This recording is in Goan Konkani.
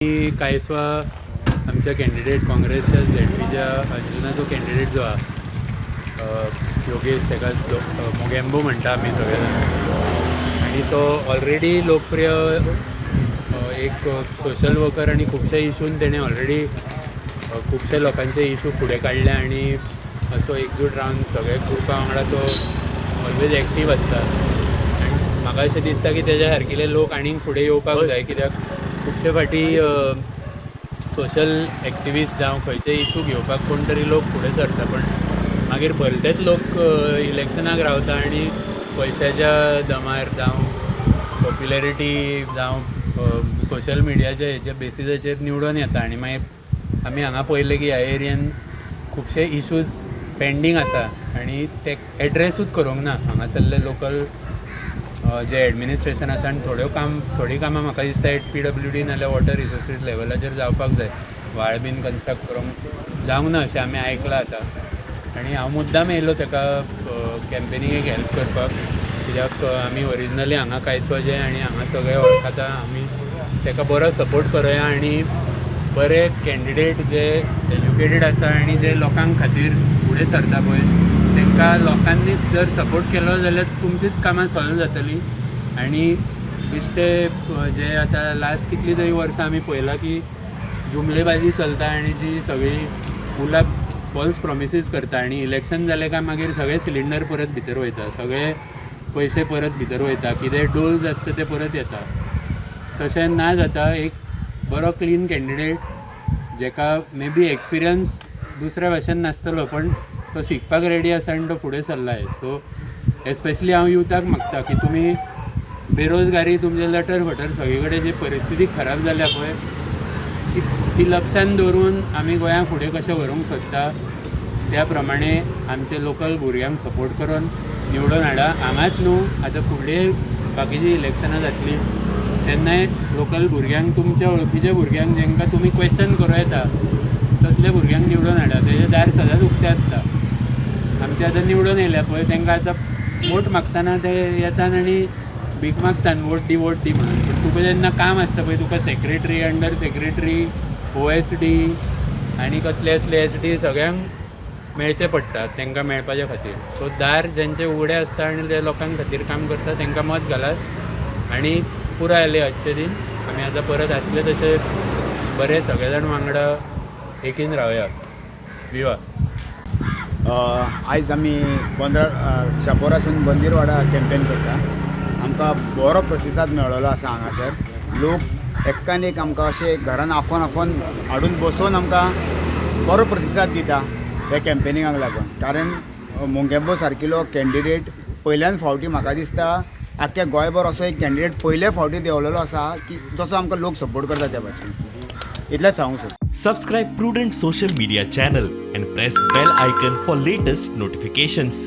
आमी कांयसवा आमच्या कॅन्डिडेट काँग्रेसच्या झेडपीच्या अंजुनाचो कॅन्डिडेट जो आहा योगेश, ताका मोगेम्बो म्हणटा आमी सगळे जाण. आनी तो ऑलरेडी लोकप्रिय एक सोशल वर्कर आनी खुबशे इशून तेणें ऑलरेडी खुबशे लोकांचे इशू फुडें काडले आनी असो एकजूट रावन सगळे ग्रुपा वांगडा तो ऑलवेज एक्टीव आसता. आनी म्हाका अशें दिसता की तेज्या सारकिले लोक आनीक फुडें येवपाक जाय, कित्याक खुबशे फावटी सोशल एक्टिविस्ट जावं खंयचे इशू घेवपाक कोण तरी लोक फुडें सरता, पण मागीर भलतेच लोक इलेक्शनाक रावता आनी पयशाच्या दमार जावं पॉप्युलरिटी जावं सोशल मिडियाच्या हेच्या बेसिसाचेर निवडून येता. आनी मागीर आमी हांगा पळयलें की ह्या एरियन खुबशे इशूज पेंडींग आसा आनी ते एड्रेसूच करूंक ना हांगासरले लोकल जे एडमिनिस्ट्रेशन आसा. आनी थोड्यो काम थोडीं कामां म्हाका दिसता एट पीडब्ल्यूडी नाल्यार वॉटर रिसोर्सीस लेवलाचेर जावपाक जाय. व्हाळ बीन कन्स्ट्रक्ट करूंक जावंक ना अशें आमी आयकलां आतां. आनी हांव मुद्दाम येयलो ताका कॅम्पेनिंगेक हेल्प करपाक, कित्याक आमी ओरिजिनली हांगा कांयसवाचे आनी हांगा सगळे वळखता आमी. ताका बरो सपोर्ट करुया आनी बरे कॅन्डिडेट जे एज्युकेटेड आसा आनी जे लोकांक खातीर फुडें सरता पळय, तांकां लोकांनीच जर सपोर्ट केलो जाल्यार तुमचीच कामां सॉल्व जातलीं. आनी बेश्टे जे आतां लास्ट कितलीं तरी वर्सां आमी पळयलां की जुमलेबाजी चलता आनी जी सगळी उला फॉल्स प्रोमिसीस करता आनी इलेक्शन जालें काय मागीर सगळे सिलिंडर परत भितर वयता, सगळे पयशे परत भितर वयता, कितें डोल्स आसता ते परत येता. तशें ना जाता एक बरो क्लीन कॅन्डिडेट जेका मे बी एक्सपिरियन्स दुसऱ्या भाशेन नासतलो, पण तो शिकपाक रेडी आसा आनी तो फुडें सरला. सो एस्पेशली हांव युथाक मागता की तुमी बेरोजगारी, तुमचे लटर फटर सगळे कडेन जी परिस्थिती खराब जाल्या पळय, ती ती लक्षान दवरून आमी गोंयांक फुडें कशें व्हरूंक सोदता त्या प्रमाणे आमचे लोकल भुरग्यांक सपोर्ट करून निवडून हाडा. हांगाच न्हू, आतां फुडले बाकीची इलेक्शनां जातलीं तेन्नाय लोकल भुरग्यांक, तुमच्या वळखीच्या भुरग्यांक जेंकां तुमी क्वेश्चन करूं येता तसल्या भुरग्यांक निवडून हाडा. तेजें दार सदांच उक्तें आसता. आमचे आतां निवडून येयल्या पळय, तांकां आतां वोट मागतना ते येतात आनी भीक मागतात, वोट दी वोट दी म्हणून. पूण तुका जेन्ना काम आसता पळय, तुका secretary, under secretary, OSD आनी कसले असले एसडी सगळ्यांक मेळचें पडटा तांकां मेळपाच्या खातीर. सो दार जेंचे उगडे आसता आनी ते लोकांक खातीर काम करता तांकां मत घालात आनी पुराय जालें आजचे दीन. आमी आतां परत आसले तशे बरे सगळे जाण वांगडा एकीन रावया. विवा. आयज आमी बंदर शापोरासून बंदीरवाडा कॅम्पेन करता. आमकां बरो प्रतिसाद मेळ्ळो आसा. हांगासर लोक एक्कान एक आमकां अशें घरान आफोवन आफोवन हाडून बसोवन आमकां बरो प्रतिसाद दिता ह्या कॅम्पेनिंगाक लागून. कारण मोंगेंबो सारकिलो कॅन्डिडेट पयल्यान फावटी म्हाका दिसता आख्ख्या गोंयभर असो एक कॅन्डिडेट पयले फावटी देंवलेलो आसा की जसो आमकां लोक सपोर्ट करता त्या भाशेन. इतलेंच सांगूंक सोदता. Subscribe Prudent Social Media channel and press bell icon for latest notifications.